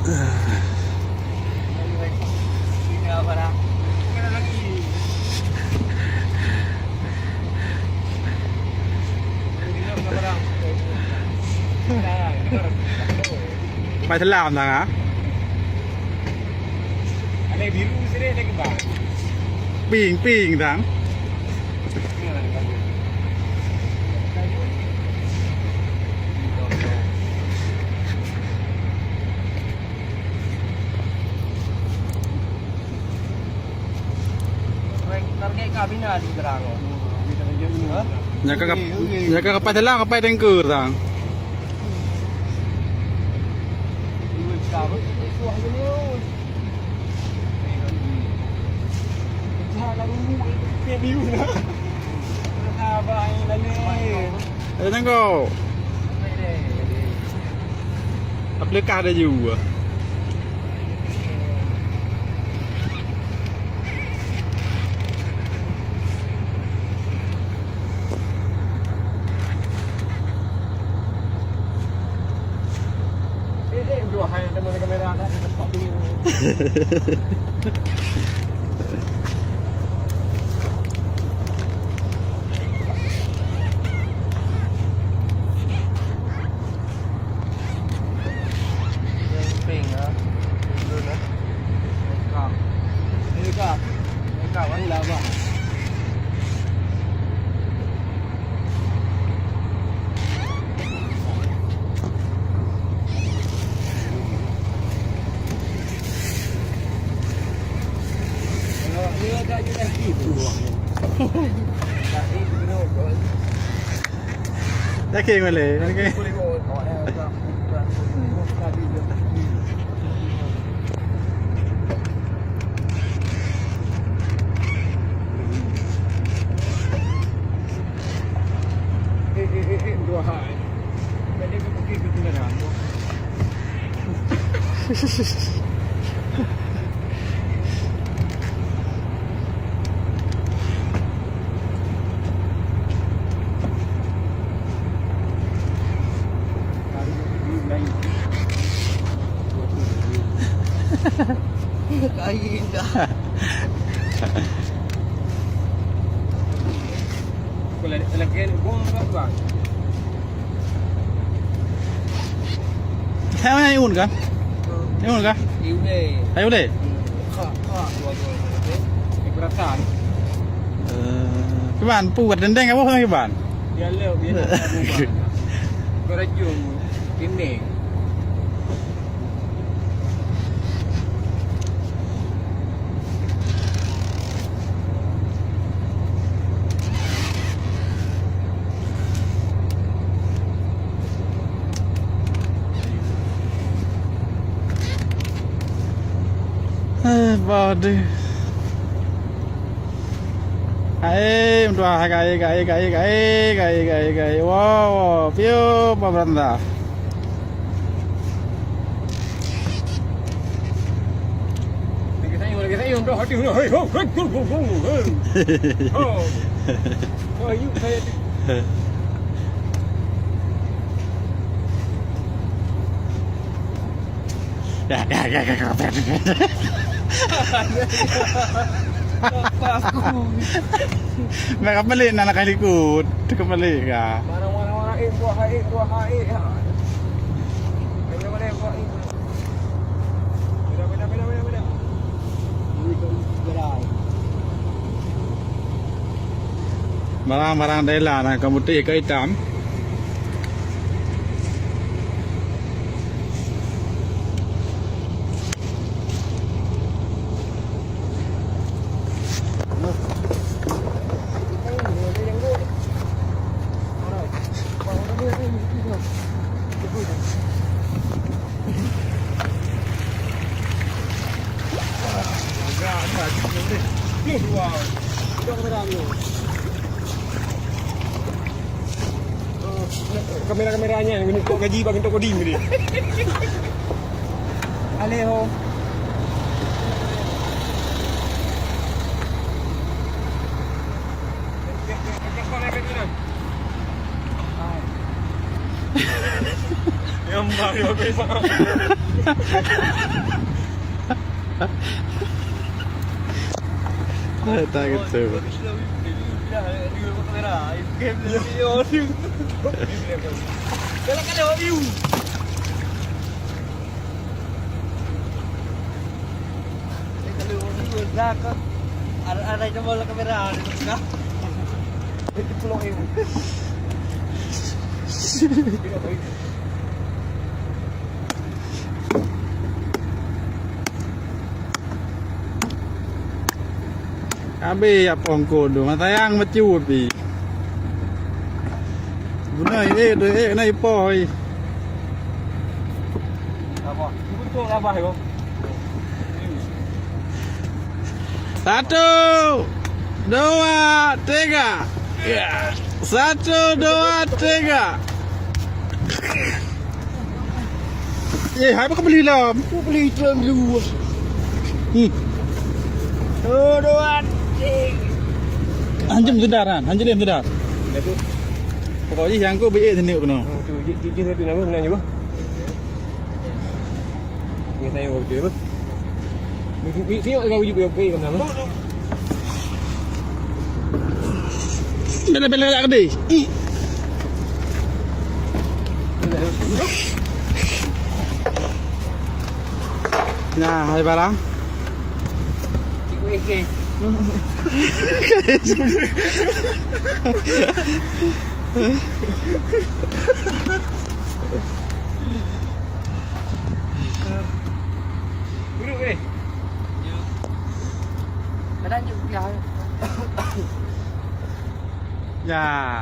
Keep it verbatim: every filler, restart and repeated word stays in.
Pai selam dah, ha? Ping, ping, dang. Target ka bina di Gerang. Nyang ka, nyang ka kapai telang, kapai tengke, dang. Ada tengok. Apa lekah ada juga. Yakin boleh? Yakin? Kain dah. Kalau lagi bom berapa? Hai, hai, Iun kah? Iun kah? Iun deh. Hai, Iun deh. Kak, kak. Dua, dua, dua. Ini perasaan. Eh, kiban, puat dendeng apa sama kiban? Dia lep, dia lep. Kau racun. Ini. Eh, bah deh. Hai, meutuah, hai, hai, hai. Wow, wow, piu, bah beranda. Lagi sayang, lagi sayang, dah hati, hei, ho, hei, ho, ho, ho, hei. Ho. Ho, yuk, saya tu. Ya, ya, ya, ya, ya. Apa aku? Nak kembali, nak, nak kali ikut. Kembali kah? Mana, mana, mana? Eh, buah, eh, buah, eh, ha. Mana, mana, buah, eh, buah. Beda, beda, beda, beda, beda. Ini kan gerai. Barang-barang Thailand, ha, kamoe teuka itam. Kamera-kamera nyan, keuneuk tok gaji bak keuneuk tok koding tadi. Aleh ho. Yang baru habis. Tak gitu. Habéh ya pongko tu, matayang bacut pi. Guna eh, eh, na ipoh. Apa? Untuk apa yo? Satu, dua, tiga. Ya. Satu, dua, tiga. Eh, hai baka beli lom. Aku beli itu dulu. Hmm. Satu, dua, tiga. Hanjeuet seudar, han. Hanjeuet seudar. Pokoknya yang aku beli sini kena. Tu, jih, jih, jih, tu nama, menang juga. Ingat saya waktu itu. Tengok dengan wujud dia, okey, kan nama? Bela-bela tak gede. Nah, hai barang. Duduk ni. Kadang je kupiah. Ya.